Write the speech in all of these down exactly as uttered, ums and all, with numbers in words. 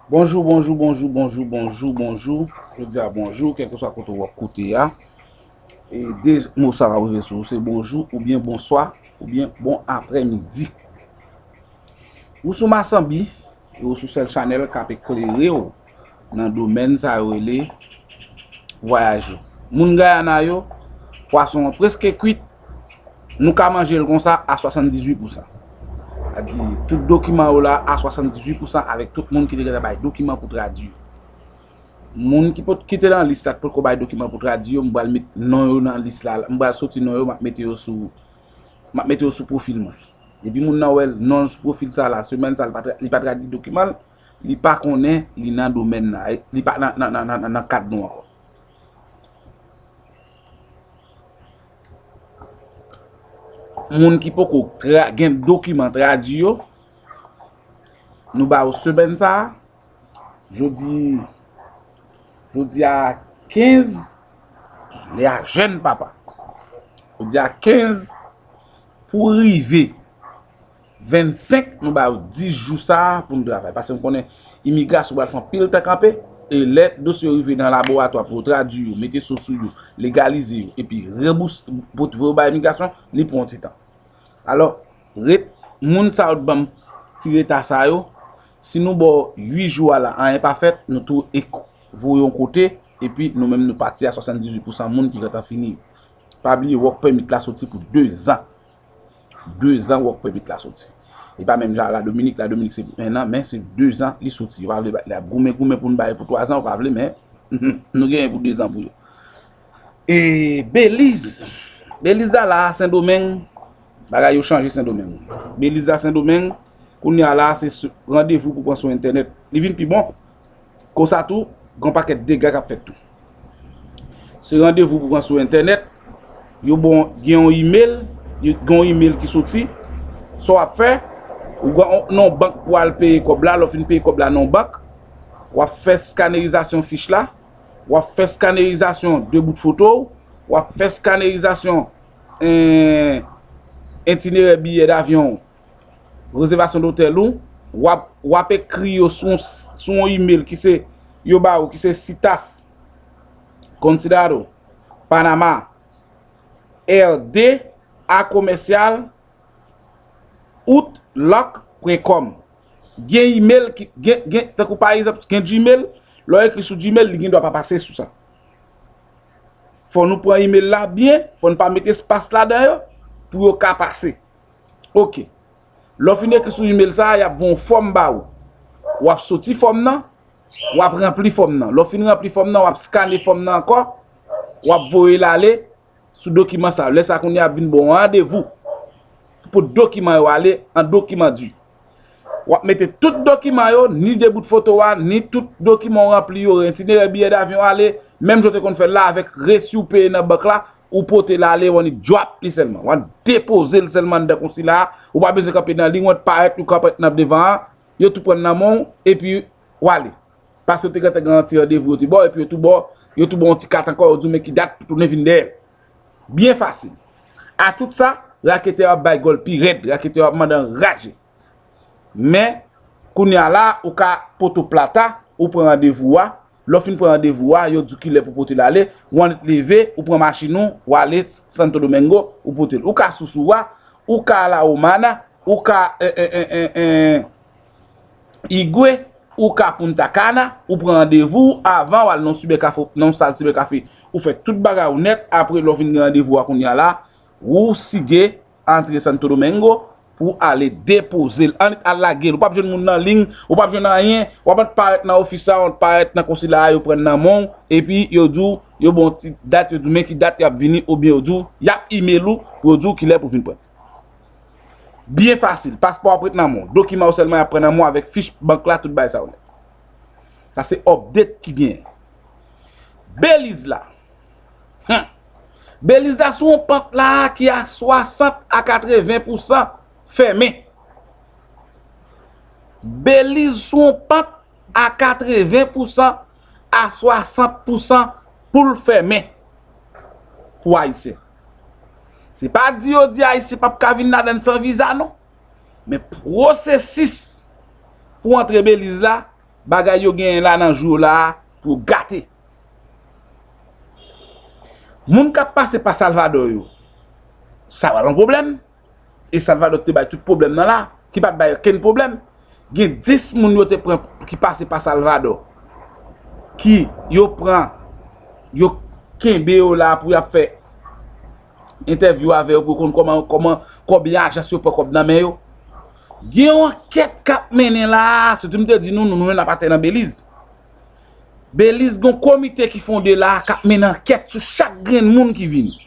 Bonjou, bonjou, bonjou, bonjou, bonjou, bonjou. Jodi a bonjou, kèlkeswa kote w ap koute a. E de mo sa k ap rive sou ou, se bonjou, oubyen bonswa, oubyen bon aprèmidi. Ou sou Masanbi, e ou sou sèl chanèl k ap eklere w nan domèn sa yo rele vwayaj yo. Moun Guyana yo, pwason an prèske kwit, nou ka manje l konsa a swasanndizuit pousan. Sa di, tout dokiman yo la a swasanndizuit pousan avèk tout moun ki te gentan bay dokiman pou tradui yo. Moun ki pot, ki te nan lis la, ki potko bay dokiman pou tradui yo, m pral met non yo nan lis la, m pral soti non yo, m ap mete yo sou, m ap mete yo sou pwofil mwen. Epi moun nan wè non l sou pwofil sa la, semèn sa, li pa tra-, li pa tradui dokiman l, li pa konnen li nan domèn nan, li pa nan, nan, nan, nan, nan kad nou ankò. Moun ki poko tra-, gen dokiman tradui yo, nou ba yo semèn sa a, jodi, jodi a kenz, lè a jèn papa. Jodi a kenz pou rive vennsenk, nou ba yo dis jou sa a pou n travay. Paske m konnen imigrasyon pral fè anpil tan kanpe, e lè dosye yo rive nan laboratwa pou yo tradui yo, mete so sou yo, legalize yo, epi rebouse, pou voye yo bay imigrasyon, li pran yon ti tan. Alò, ret, moun sa yo t ban m ti reta sa yo, si nou ba w uit jou a la, anyen pa fèt, nou tou ek-, voye yon kote, epi nou menm nou pati a swasanndizuit pousan moun ki gentan fini. Pa bliye, work permit la soti pou dezan. Dezan work permit la soti. E pa menm jan la Dominik, la Dominik se pou ennan, men se dezan li soti. Yo pa vle bay, y ap goumen, goumen pou n bay pou twazan, yo pa vle, men nou genyen pou dezan pou yo. E Beliz, Beliz la la, Sendomeng, bagay yo chanje Sendomeng. Beliz la, Sendomeng, kounye a la, se s-, randevou pou pran sou entènèt. Li vin pi bon. Konsa tou, gen yon pakèt dega k ap fèt tou. Se randevou pou pran sou entènèt. Yo bon, gen yon imèl, yo, gen yon imèl ki soti. Sa w ap fè, ou gen yon, nan yon bank pou al peye kòb la, lè w fin peye kòb la nan yon bank, w ap fè skanerizasyon fich la, w ap fè skanerizasyon de bout foto w, w ap fè skanerizasyon, en, itinerè biyè davyon w, rezèvasyon dotèl ou, w ap, w ap ekri yo sou, sou yon imèl ki se, yo ba ou, ki se citas consulado panama R D a commercial outlook point com. Gen imèl ki, gen, gen, tankou pa egzanp, gen Gmail, lè w ekri sou Gmail, li gen dwa pa pase sou sa. Fò nou pran imèl la byen, fò n pa met espas ladan yo, pou yo ka pase. Oke. Lè w fin ekri sou imèl sa a, y ap voye yon fòm ba ou. W ap soti fòm nan, w ap ranpli fòm nan. Lè w fin ranpli fòm nan, w ap skane fòm nan ankò, w ap voye l ale sou dokiman sa a. Lè sa a kounye a ap vin ba w randevou pou dokiman yo ale an dokiman di. W ap mete tout dokiman yo, ni de bout foto a, ni tout dokiman w ranpli yo, itinerè biyè davyon ale, menm jan w te konn fè l la avèk resi w peye nan bank la, ou pote l ale, w annik drop li sèlman. W annik depoze l sèlman anndan konsila a, ou pa bezwen kanpe nan liy, w annik parèt, ou kanpe nan devan an, yo tou pran nan men w, epi w ale. Paske yo te gentan gen yon ti randevou yo te ba w, epi yo tou ba w, yo tou ba w yon ti kat ankò, yo di w men ki dat pou tounen vin dèyè l. Byen fasil. A tout sa, raketè yo ap bay gòl pi rèd, raketè yo ap mande anraje. Men, kounye a la, ou ka pote plata, ou pran randevou a, lè w fin pran randevou a, yo di w kilè pou pote l ale, w annik leve, ou pran machin ou, w ale Santo Domingo, ou pote l. Ou ka Susua, ou ka La Romana, ou ka, en, en, en, en, en, Higüey, ou ka Punta Cana, ou pran randevou w avan, w al nan yon sibèkafe, nan yon sal sibèkafe, ou fè tout bagay ou nèt, apre lè w fin gen randevou a kounye a la, ou sige antre Santo Domingo pou ale depoze l. Annik al lage l. Ou p ap jwenn moun nan liy, ou p ap jwenn anyen, w ap annik parèt nan ofis la, w annik parèt nan konsila a, yo pran nan men w, epi yo di w, yo ba w ti dat, yo di w men ki dat y ap vini, oubyen yo di w, y ap imèl ou, pou yo di w kilè pou vin pran. Byen fasil. Paspò ap ret nan men w. Dokiman yo sèlman y ap pran nan men w avèk fich bank la, tout bagay sa yo nèt. Sa se update ki genyen. Beliz la. Hmm. Beliz la sou yon pant la ki a swasant a katreven pousan fèmen. Beliz sou yon pant a katreven pousan a swasant pousan pou l fèmen pou Ayisyen. Se pa di yo di Ayisyen p ap ka vin ladan l san viza, non. Men pwosesis pou antre Beliz la, bagay yo genyen la nan jou yo la a pou yo gate. Moun k ap pase pa Salvador yo, sa pral yon pwoblèm. E Salvador te bay tout pwoblèm nan la, ki pa t bay okenn pwoblèm. Gen dis moun yo te pran ki pase pa Salvador, ki yo pran, yo kenbe yo la pou y ap fè entèvyou avè yo, pou yo konn kòman, kòman, konbyen ajans yo pran kòb nan men yo. Gen yon ankèt k ap mennen la, sitou m te di nou, nou, nou menm n ap atè nan Beliz. Beliz gen yon komite ki fonde la, k ap mennen ankèt sou chak grenn moun ki vini.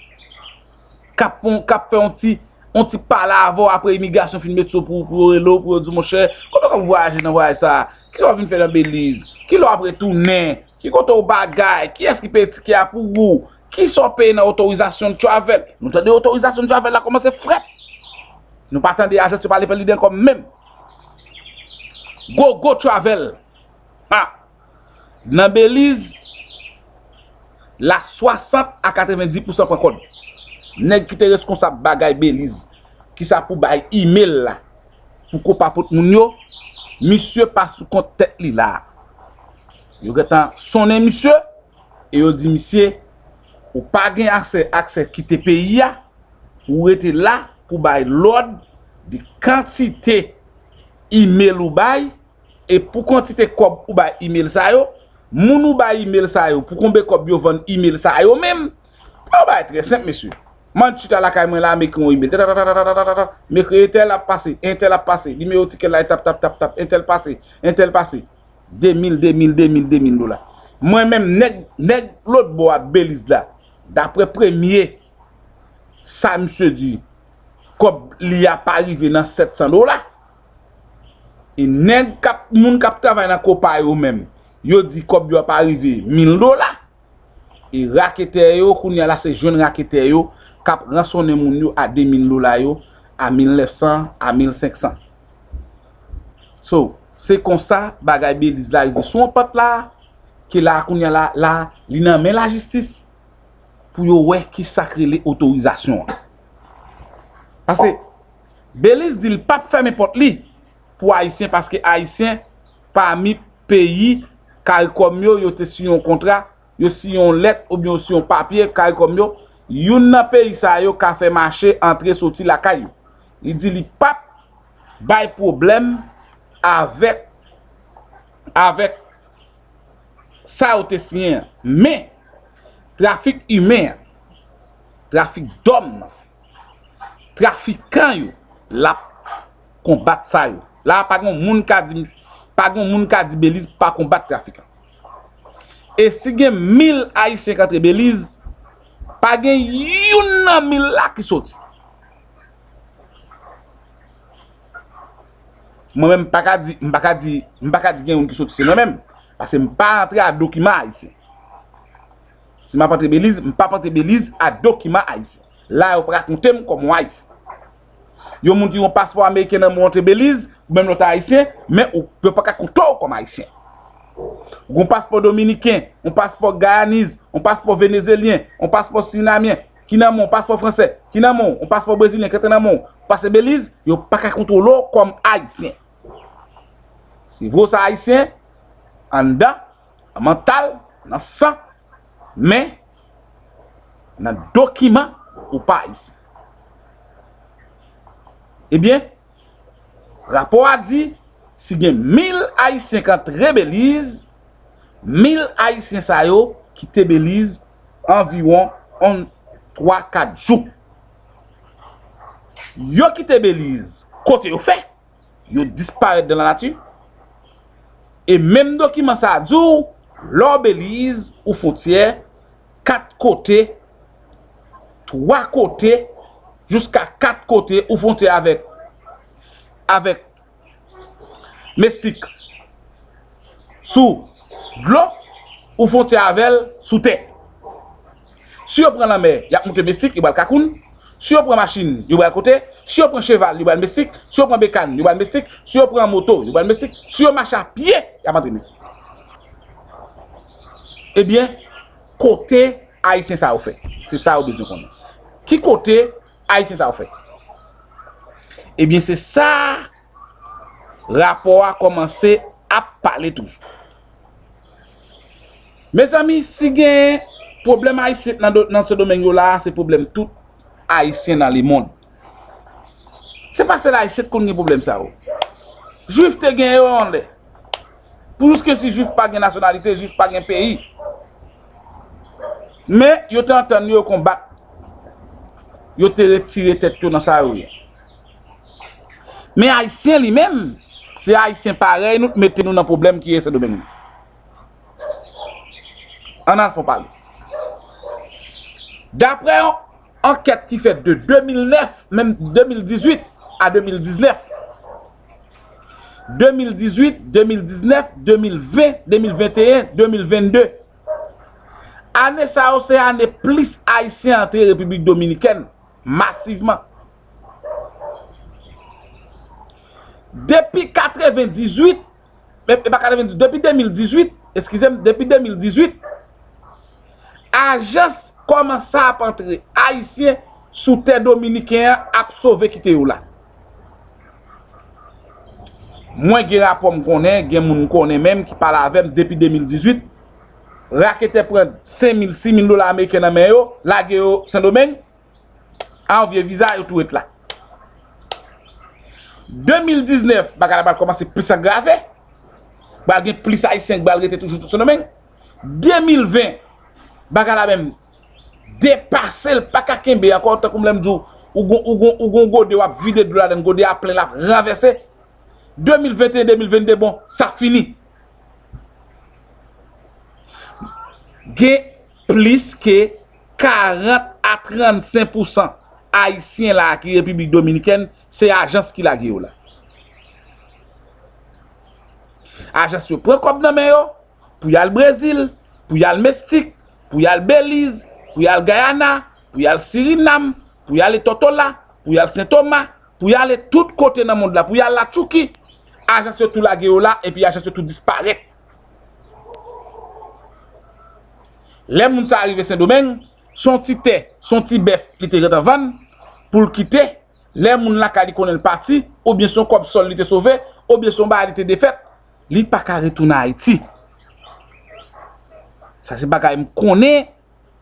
K ap fè, k ap fè yon ti, yon ti pale avè w apre imigrasyon fin mete w pou, pou yo rele w, pou yo di w, monchè, kòman w vwayaje nan vwayaj sa a? Kisa w vin fè nan Beliz? Kilè w ap retounen? Ki kote w bagay? Kiyès ki peye tikè a pou ou? Kisa w peye nan otorizasyon travel? Nou tande otorizasyon travel la kòmanse frèt. Nou pa tande ajans yo pale pale de ankò menm. Go, go travel. Ha! Nan Beliz, la swasant a katrevenndis pousan pran kòd. Nèg ki te reskonsab bagay Beliz, ki sa pou bay imèl la, pou ko pa pot moun yo, misye pa sou kont tèt li la. Yo gentan sonnen misye, e yo di misye, ou pa gen aksè, aksè kite peyi a, ou rete la pou bay lòd de kantite imèl ou bay, e pou kantite kòb ou bay imèl sa yo, moun ou bay imèl sa yo, pou konbe kòb yo vann imèl sa yo menm, pa yon bagay trè senp, mesye. M ann chita lakay mwen la, m ekri yon imèl. Tatatata, m ekri entèl ap pase, entèl ap pase, nimewo tikè la, tap, tap, tap, tap, entèl pase, entèl pase. De mil, de mil, de mil, de mil dola. Mwen menm, nèg, nèg lòt bò a Beliz la, daprè premye sa misye di, kòb li a pa rive nan sèt san dola. E nèg k ap, moun k ap travay nan Copa yo menm, yo di kòb yo a pa rive mil dola. E raketè yo, kounye a la, se jwenn raketè yo k ap ransonnen moun yo a de mil dola yo, a mil nèf san, a mil senk san. So, se konsa bagay Beliz la rive sou yon pant la, ke la, kounye a la, la, li nan men lajistis pou yo wè ki sa k rele otorizasyon an. Paske Beliz di l p ap fèmen pòt li pou Ayisyen, paske Ayisyen pami peyi Karikòm yo, yo te siyen yon kontra, yo siyen yon lèt oubyen yo siyen yon papye, Karikòm yo, youn nan peyi sa yo ka fè mache antre soti lakay yo. Li di li p ap bay pwoblèm avèk, avèk sa yo te siyen an. Men, trafik imen an, trafik dòm nan, trafikan yo, l ap konbat sa yo. La a, pa gen moun ka di, pa gen moun ka di Beliz pa konbat trafikan. E si gen mil Ayisyen k antre Beliz, pa gen youn nan mil la ki soti. Mwen menm, m pa ka di, m pa ka di, m pa ka di gen youn ki soti se mwen menm. Paske m pa antre a dokiman ayisyen. Si m ap antre Beliz, m p ap antre Beliz a dokiman ayisyen. La, yo pa ka konte m kòm yon Ayisyen. Yon moun ki gen yon paspò ameriken nan men w antre Beliz, ou menm lè w t Ayisyen, men ou, yo pa ka konte w kòm Ayisyen. Ou gen yon paspò dominiken, yon paspò gayaniz, yon paspò venezelyen, yon paspò sirinamyen, ki nan men w, paspò fransè, ki nan men w, yon paspò brezilyen ki antre nan men w, pase Beliz, yo pa ka kontwole w kòm Ayisyen. Se vre w se Ayisyen, anndan, nan mantal, nan san, men nan dokiman, ou pa Ayisyen. Ebyen, rapò a di, si gen mil Ayisyen k antre Beliz, mil Ayisyen sa yo kite Beliz anviwon yon twa, kat jou. Yo kite Beliz kote yo fè, yo disparèt dan lanati. E menm dokiman sa a di w, lè w Beliz, ou fwontyè, kat kote, twa kote, jiska kat kote, ou fwontyè avèk, avèk Mestik. Sou dlo, ou fwontyè avè l sou tè. Si yo pran lanmè, y ap moute Mestik, yo pral Kakoun. Si yo pran machin, yo pral kote. Si yo pran cheval, yo pral Mestik. Si yo pran bekàn, yo pral Mestik. Si yo pran moto, yo pral Mestik. Si yo mache a pye, y ap antre Mestik. Ebyen, kote Ayisyen sa yo fè? Se sa yo bezwen konnen. Ki kote Ayisyen sa yo fè? Ebyen, se sa rapò a kòmanse ap pale toujou. Mezanmi, si gen pwoblèm Ayisyen nan, nan Sendomeng yo la, se pwoblèm tout Ayisyen nan lemonn. Se pa sèl Ayisyen ki konn gen pwoblèm sa yo. Jwif te gen yo yon lè. Pou jiske si Jwif pa gen nasyonalite, Jwif pa gen peyi. Men, yo te antann yo, yo konbat. Yo te retire tèt yo nan sa yo ye. Men Ayisyen li menm, se Ayisyen parèy nou, mete nou nan pwoblèm ki ye Sendomeng. Ann al fon pale. Daprè yon ankèt ki fèt de de mil nèf, menm de mil dizuit a de mil diznèf, de mil dizuit, de mil diznèf, de mil ven, de mil venteyen, de mil vennde. Ane sa yo, se ane plis Ayisyen antre Repiblik Dominikèn masivman. Depi katrevendizuit, e pa katrevendizuit, depi de mil dizuit, eskize m, depi de mil dizuit, ajans kòmanse ap antre Ayisyen sou tè dominiken an ap sove kite yo la. Mwen gen rapò m konnen, gen moun m konnen menm ki pale avè m depi de mil dizuit, raketè pran senk mil, sis mil dola ameriken nan men yo, lage yo Sendomeng, a yon vye viza, yo tou ret la. De mil diznèf, bagay la pral kòmanse plis agrave. Pral gen plis Ayisyen ki pral rete toujou sou Sendomeng. De mil ven, bagay la menm depase, l pa ka kenbe ankò, tankou m lè m di w, ou gon, ou gon, ou gon gode, w ap vide dlo ladan l, gode a plen, l ap ranvèse. De mil venteyen, de mil vennde, bon, sa fini. Gen plis ke karant a trannsenk pousan Ayisyen la ki Repiblik Dominikèn, se ajans ki lage yo la. Ajans yo pran kòb nan men yo, pou y al Brezil, pou y al Mestik, pou y al Beliz, pou y al Gayana, pou y al Sirinam, pou y ale Tòtola, pou y al Sentoma, pou y ale tout kote nan mond la, pou y al Latchouki. Ajans yo tou lage yo la, epi ajans yo tou disparèt. Lè moun sa a rive Sendomeng, se yon ti tè, se yon ti bèf li te gentan vann pou l kite. Lè moun lakay li konnen l pati, oubyen se yon kòb sòl li te sove, oubyen se yon bagay li te defèt, li pa ka retounen Ayiti. Sa se bagay m konnen,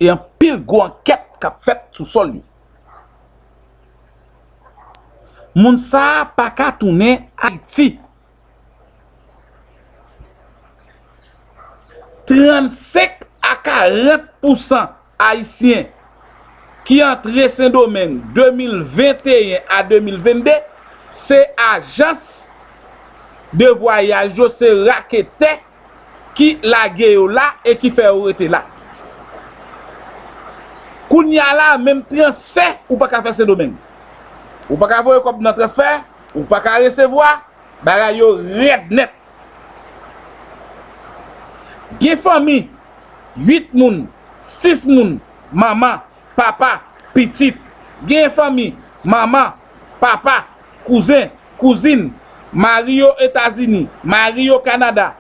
e anpil gwo ankèt k ap fèt sou sòl yo. Moun sa a pa ka tounen Ayiti. Trannsenk a karant pousan Ayisyen ki antre Sendomeng de mil venteyen a de mil vennde, se ajans de vwayaj yo, se raketè ki lage yo la e ki fè yo rete la. Kounye a la, menm transfè, ou pa ka fè Sendomeng. Ou pa ka voye kòb nan transfè, ou pa ka resevwa, bagay yo rèd nèt. Gen fanmi, uit moun, sis moun, manman, papa, pitit. Gen fanmi, manman, papa, kouzen, kouzin, mari yo Etazini, mari yo Kanada,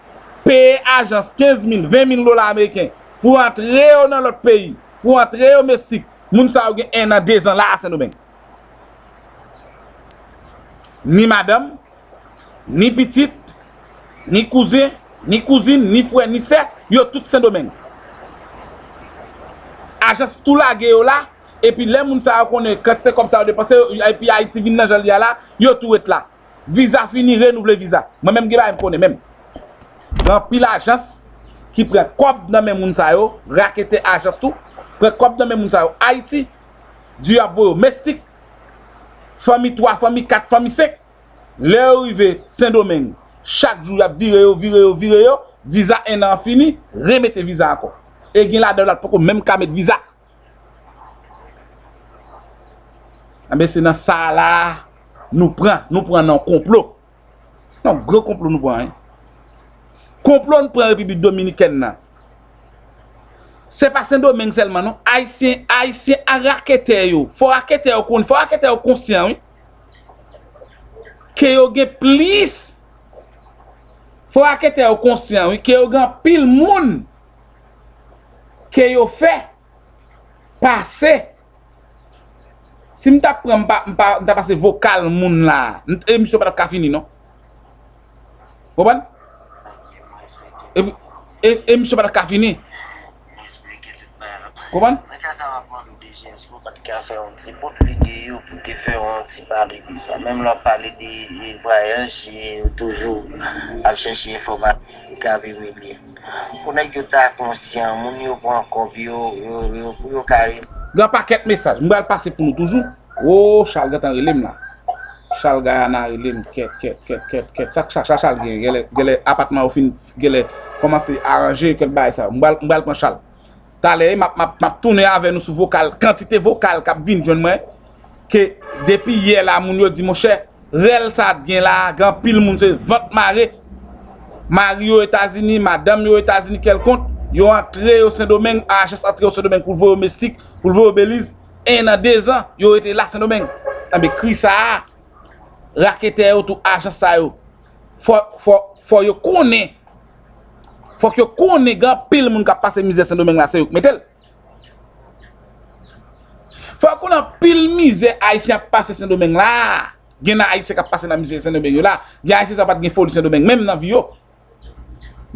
peye ajans kenz mil, ven mil dola ameriken pou antre yo nan lòt peyi, pou antre yo Mestik. Moun sa yo gen en an, dezan la a Sendomeng. Ni madanm, ni pitit, ni kouzen, ni kouzin, ni frè, ni sè, yo tout Sendomeng. Ajans tou lage yo la, epi lè moun sa yo konnen kantite kòb sa yo depanse, epi Ayiti vin nan jan l ye a la, yo tou ret la. Viza fini, renouvle viza. Mwen menm gen bagay m konnen menm. Gen anpil ajans ki pran kòb nan men moun sa yo, raketè ajans tou, pran kòb nan men moun sa yo Ayiti, di y ap voye yo Mestik, fanmi twa, fanmi kat, fanmi senk. Lè yo rive Sendomeng, chak jou y ap vire yo, vire yo, vire yo, viza en an an fini, remete viza ankò. E gen ladan yo la poko menm ka met viza. Enben, se nan sa a la a nou pran, nou pran nan yon konplo. Nan yon gwo konplo nou pran, wi. Konplo nou pran Repiblik Dominikèn nan. Se pa Sendomeng sèlman, non. Ayisyen, Ayisyen a raketè yo. Fò raketè yo konn, fò raketè yo konsyan, wi. Ke yo gen plis. Fò raketè yo konsyan, wi. Ke yo gen anpil moun ke yo fè pase. Si m ta pran, m pa, m pa, m ta pase vokal moun la, m, emisyon pa t ap ka fini, non. Konprann? E, e, e misye pa t ka vini. Konprann? Nan ka sa, m ap mande w, D G, èske w pa t ka fè yon ti bout videyo pou te fè yon ti pale de sa? Menm lè w ap pale de, de vwayaj, e, ou toujou ap chèche enfòmasyon ki ka vin li. Pou nèg yo ta konsyan, moun yo pran kòb yo, yo, yo, pou yo ka. Gen pakèt mesaj. M pral pase pou nou toujou. O, Chal gentan rele m la. Chal Gayana rele m. Kèt, kèt, kèt, kèt, kèt. Sa k Chal, Chal, Chal gen? Genlè, genlè apatman yo fin, genlè kòmanse aranje kèk bagay sa yo. M pral, m pral pran Chal. Talè, m ap, m ap, m ap tounen avè nou sou vokal, kantite vokal k ap vin jwenn mwen, ke depi yè la, moun yo di, monchè, rèl sa a t gen la, gen anpil moun, se vant mare. Mari yo Etazini, madanm yo Etazini kèlkonk, yo antre yo Sendomeng, ajans antre yo Sendomeng pou l voye yo Mestik, pou l voye yo Beliz, en an, dezan, yo rete la Sendomeng. Enben, kri sa a, raketè yo tou, ajans sa yo, fò, fò, fò yo konnen, fòk yo konnen gen anpil moun k ap pase mizè Sendomeng la, se yo k mete l. Fò w konnen anpil mizè Ayisyen ap pase Sendomeng la. Gen nan Ayisyen k ap pase nan mizè Sendomeng yo la. Gen Ayisyen sa pa t gen foli Sendomeng menm nan vi yo.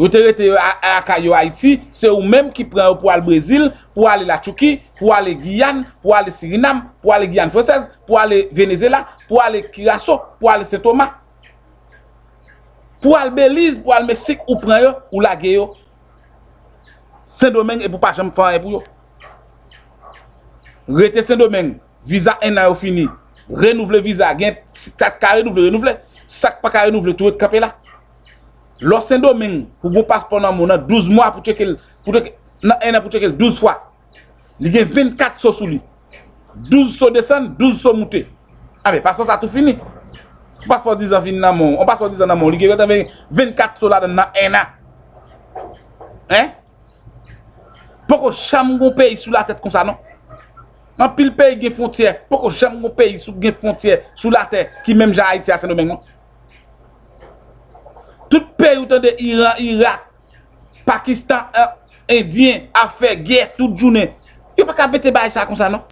Yo te rete yo a, a lakay yo Ayiti, se ou menm ki pran yo pou al Brezil, pou ale Latchouki, pou ale Giyàn, pou ale Sirinam, pou ale Giyàn Fransèz, pou ale Venezyela, pou ale Kiraso, pou ale Sentoma. Pou al Beliz, pou al Meksik, ou pran yo, ou lage yo Sendomeng epi w pa janm fè anyen pou yo. Rete Sendomeng, viza en an yo fini. Renouvle viza, gen sa k ka renouvle, renouvle. Sa k pa ka renouvle, tou ret kanpe la. Lè w Sendomeng, pou gon paspò nan men w, nan douz mwa pou tcheke l, pou tcheke, nan en an pou tcheke l douz fwa. Li gen vennkat so sou li. Douz so desann, douz so moute. Anben, paspò sa tou fini. Yon paspò dizan vin nan men w, yon paspò dizan nan men w, li gen vennkat so ladan l nan en an. Hein? Poko janm gon peyi sou latè konsa non. Anpil peyi gen fwontyè, poko janm gon peyi sou, gen fwontyè sou latè ki menm jan Ayiti a Sendomeng non. Tout peyi ou tande Iran, Irak, Pakistan, eh, Endyen ap fè gè tout jounen. Yo pa ka mete bagay sa konsa non.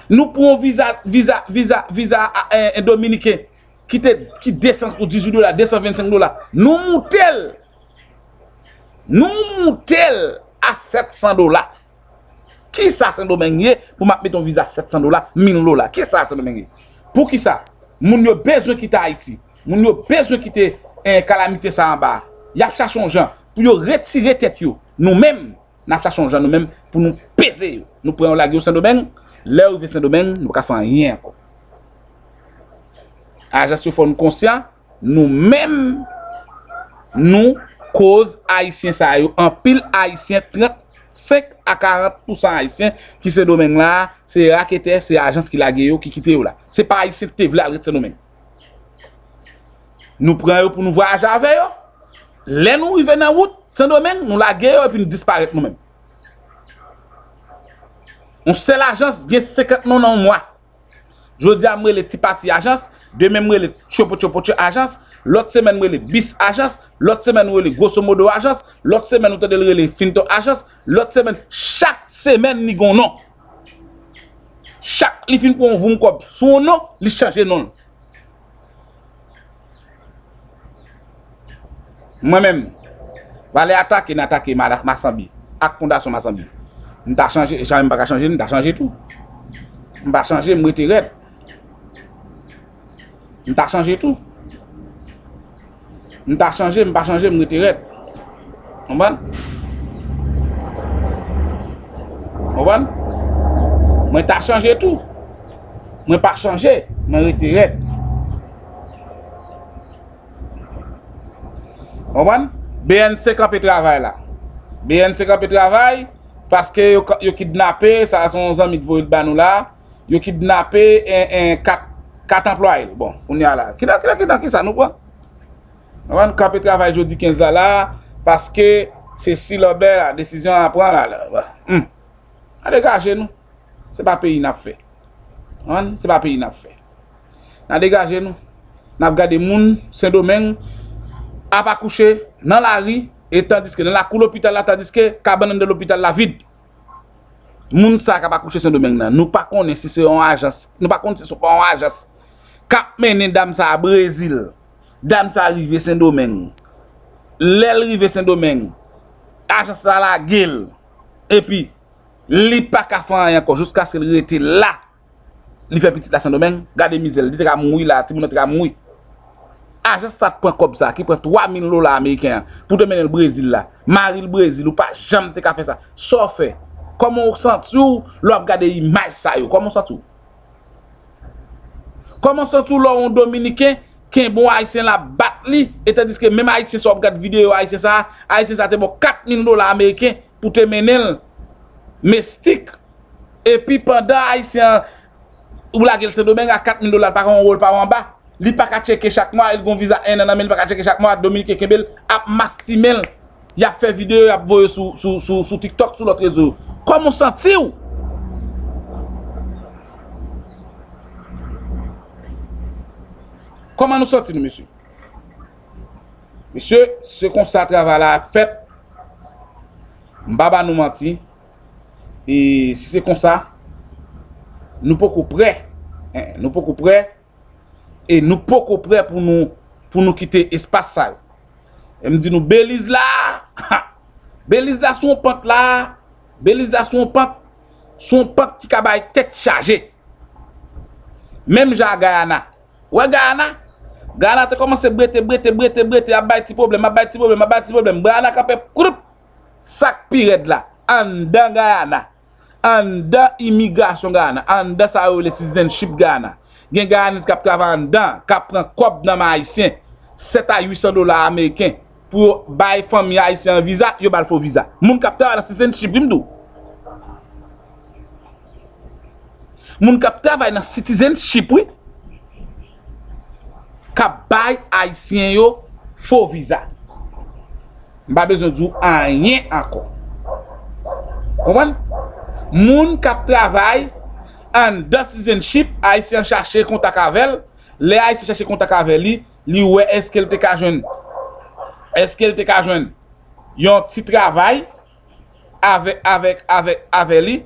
Nou pran yon viza, viza, viza, viza, eh, eh, dominiken ki te, ki desan pou dizuit dola, desan vennsenk dola. Nou moute l. Nou moute l a sèt san dola. Kisa Sendomeng ye pou m ap mete yon viza sèt san dola, mil dola? Kisa Sendomeng ye? Poukisa? Moun yo bezwen kite Ayiti. Moun yo bezwen kite, eh, kalamite sa anba. Y ap chache yon jan pou yo retire tèt yo. Nou menm, n ap chache yon jan nou menm pou nou peze yo. Nou pran yo lage yo Sendomeng. Lè yo rive Sendomeng, nou pa ka fè anyen ankò. Ajans yo fò nou konsyan, nou menm, nou koz Ayisyen sa yo. Anpil Ayisyen, trannsenk a karant pousan Ayisyen ki Sendomeng la, se raketè, se ajans ki lage yo, ki kite yo la. Se pa Ayisyen ki te vle al ret Sendomeng. Nou pran yo pou nou vwayaje avè yo. Lè nou rive nan wout Sendomeng, nou lage yo epi nou disparèt nou menm. Yon sèl ajans gen senkant non nan yon mwa. Jodi a, m rele Ti Pati Ajans, demen m rele Tchopo Tchopo Tcho Ajans, lòt semèn m rele Bis Ajans, lòt semèn m rele Grosso Modo Ajans, lòt semèn ou tande l rele Finto Ajans, lòt semèn, chak semèn li gon non. Chak li fin pran yon voum kòb sou yon non, li chanje non l. Mwen menm, valè atake n atake Mada-, Masanbi ak Fondasyon Masanbi. M ta chanje, jan m pa ka chanje, m ta chanje tou. M pa chanje, m rete rèd. M ta chanje tou. M ta chanje, m pa chanje, m rete rèd. Konprann? Konprann? Mwen ta chanje tou. Mwen pa chanje, mwen rete rèd. Konprann? B N C kanpe travay la. B N C kanpe travay paske yo, yo kidnape, sa se yon zanmi k voye l ba nou la. Yo kidnape en, en, kat, kat anplwaye. Bon, kounye a la. Kidnape, kidnape, kidnape, kisa nou pran? Konprann? Kanpe travay jodi kenz la la, paske se si lòbè la, desizyon an pran la, la. Hmm. N a degaje nou. Se pa peyi n ap fè. Konprann? Se pa peyi n ap fè. N a degaje nou. N ap gade moun Sendomeng ap akouche nan lari, e tandiske nan lakou lopital la, tandiske kabann anndan lopital la vid. Moun sa k ap akouche Sendomeng nan, nou pa konnen si se yon ajans, nou pa konn si se pa yon ajans k ap mennen dam sa a Brezil. Dam sa rive Sendomeng. Lè l rive Sendomeng, ajans la lage l. Epi, li pa ka fè anyen ankò jiskaske l rete la. Li fè pitit la Sendomeng. Gade mizè l. Li te ka mouri la. Timoun nan te ka mouri. Ajans sa k pran kòb sa, ki pran twa mil dola ameriken an, pou te mennen l Brezil la. Mari l Brezil, ou pa janm te ka fè sa. Sa w fè? Kòman w santi w lè w ap gade imaj sa yo? Kòman w santi w? Kòman w santi w lè w yon Dominiken kenbe yon Ayisyen l ap bat li, e tandiske menm Ayisyen sa w ap gad videyo Ayisyen sa, Ayisyen sa te ba w kat mil dola ameriken pou te mennen l Mestik. Epi pandan Ayisyen an, ou lage l Sendomeng a kat mil dola, l pa gen yon wo, l pa yon anba. Li pa ka tcheke chak mwa, e l gen yon viza en an nan men l, li pa ka tcheke chak mwa, Dominiken kenbe l, ap mastimen l. Y ap fè videyo, y ap voye sou, sou, sou, sou TikTok, sou lòt rezo yo. Kòman w santi w? Kòman nou santi nou, mesye? Mesye, se konsa travay la ap fèt. M pa ba nou manti. E si se konsa, nou poko prè. En, nou poko prè. E nou poko prè pou nou, pou nou kite espas sa yo. E m di nou, Beliz la, Beliz la sou yon pant la, Beliz la sou yon pant, sou yon pant ki ka bay tèt chaje. Menm jan a Gayana. Ou wè Gayana? Gayana te kòmanse brete, brete, brete, brete, ap bay ti pwoblèm, ap bay ti pwoblèm, ap bay ti pwoblèm. Gayana kanpe, kroup! Sa k pi rèd la, anndan Gayana, anndan imigrasyon Gayana, anndan sa yo rele citizenship Gayana. Gen Gayanèz k ap travay anndan, k ap pran kòb nan men Ayisyen, sèt a uit san dola ameriken, pou yo bay fanmi Ayisyen an viza, yo ba l fo viza. Moun k ap travay nan citizenship, wi, m di w. Moun k ap travay nan citizenship, wi, k ap bay Ayisyen yo fo viza. M pa bezwen di w anyen ankò. Konprann? Moun k ap travay anndan citizenship, Ayisyen an chache kontak avè l. Lè Ayisyen chache kontak avè li, li wè èske l te ka jwenn, èske l te ka jwenn yon ti travay avè, avèk, avèk, avè li.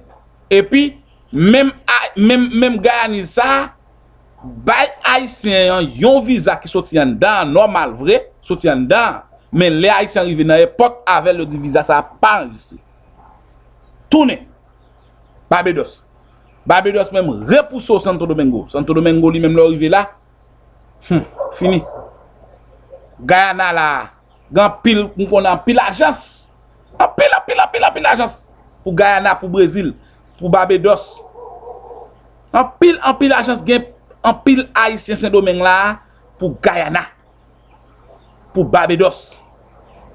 Epi, menm a-, menm, menm Gayanèz sa a bay Ayisyen an yon viza ki soti anndan an, nòmal vre, soti anndan an. Men lè Ayisyen an rive nan èpòt avè l, yo di viza sa a pa anrejistre. Tounen. Babedòs. Babedòs menm repouse w Santo Domingo. Santo Domingo li menm lè w rive la, hmm, fini. Gayana la a, gen anpil, m konnen anpil ajans. Anpil, anpil, anpil, anpil ajans. Pou Gayana, pou Brezil, pou Babedòs. Anpil, anpil ajans gen anpil Ayisyen Sendomeng la a pou Gayana, pou Babedòs,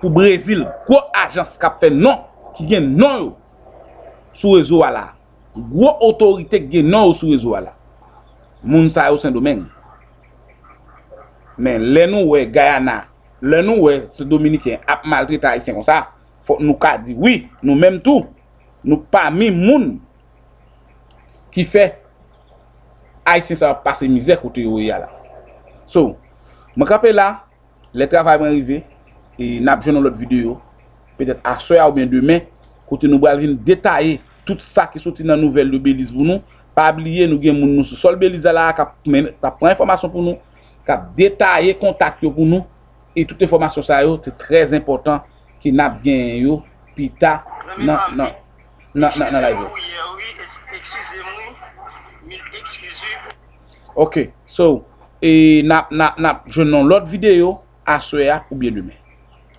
pou Brezil. Gwo ajans k ap fè non, ki gen non yo sou rezo a la. Gwo otorite k gen non yo sou rezo a la. Moun sa yo Sendomeng. Men lè nou wè Gayana, lè nou wè se Dominiken ap maltrete Ayisyen konsa, fòk nou ka di wi, nou menm tou, nou pami moun ki fè Ayisyen sa yo ap pase mizè kote yo ye a la. So, mwen kanpe la, lè travay mwen rive, e n ap jwenn yon lòt videyo, petèt aswè a oubyen demen, kote nou pral vin detaye tout sa ki soti nan nouvèl de Beliz pou nou. Pa bliye, nou gen moun nou sou sòl Beliz la la k ap men-, k ap pran enfòmasyon pou nou, k ap detaye kontak yo pou nou, e tout enfòmasyon sa yo, se trè enpòtan ke n ap genyen yo pita nan, nan, nan, nan, nan live yo. Ok, so, e n ap, n ap, n ap jwenn yon lòt videyo aswè a oubyen demen.